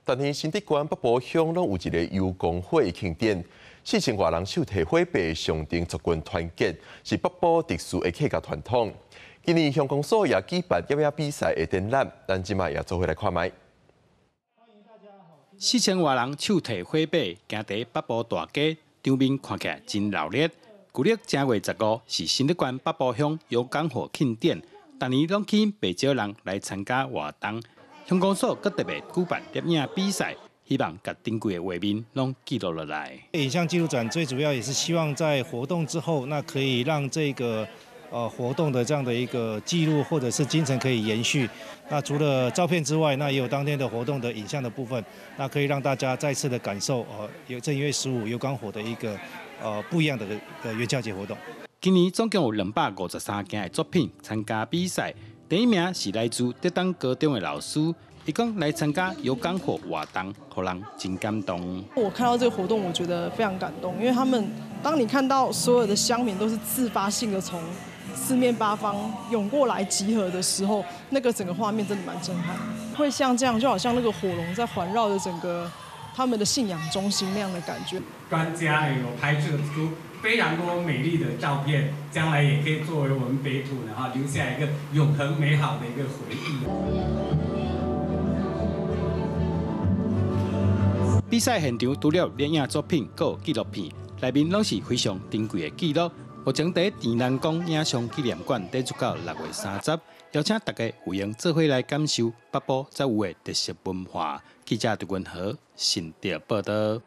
逐年新竹縣北埔鄉攏有一个油公火慶典，4000外人手提火把，象徵族群團結，是北埔特殊的客家傳統。今年鄉公所也舉辦攝影比賽的展覽，咱這擺也做伙來看覓。4000外人手提火把，行佇北埔大街，場面看起來真熱鬧。舊曆正月15是新竹縣北埔鄉油公火慶典，逐年攏吸引袂少人來參加活動。鄉公所閣特別舉辦攝影比賽，希望共珍貴的畫面攏記錄落來。影像紀錄展最主要也是希望在活動之後，那可以讓這個活動的這樣的一個記錄或者是精神可以延續。那除了照片之外，那也有當天的活動的影像的部分，那可以讓大家再次的感受有正月十五油公火的一個不一樣的元宵節活動。今年總共有253件的作品參加比賽。第一名是來自竹東高中的老師，伊講來參加油公火活動，予人真感動。我看到這個活動，我覺得非常感動，因為他們當你看到所有的鄉民都是自發性的從四面八方湧過來集合的時候，那個整個畫面真的蠻震撼。會像這樣，就好像那個火龍在環繞着整個他們的信仰中心那樣的感覺。專家有拍攝出非常多美麗的照片，將來也可以作為我們北埔呢哈留下一個永恆美好的一個回憶。比賽現場除了攝影作品，閣有紀錄片，內面攏是非常珍貴的記錄。目前佇田南宮影像紀念館展出到6月30，邀請大家有閒做伙來感受北埔才有的特色文化。記者陳文和新竹報導。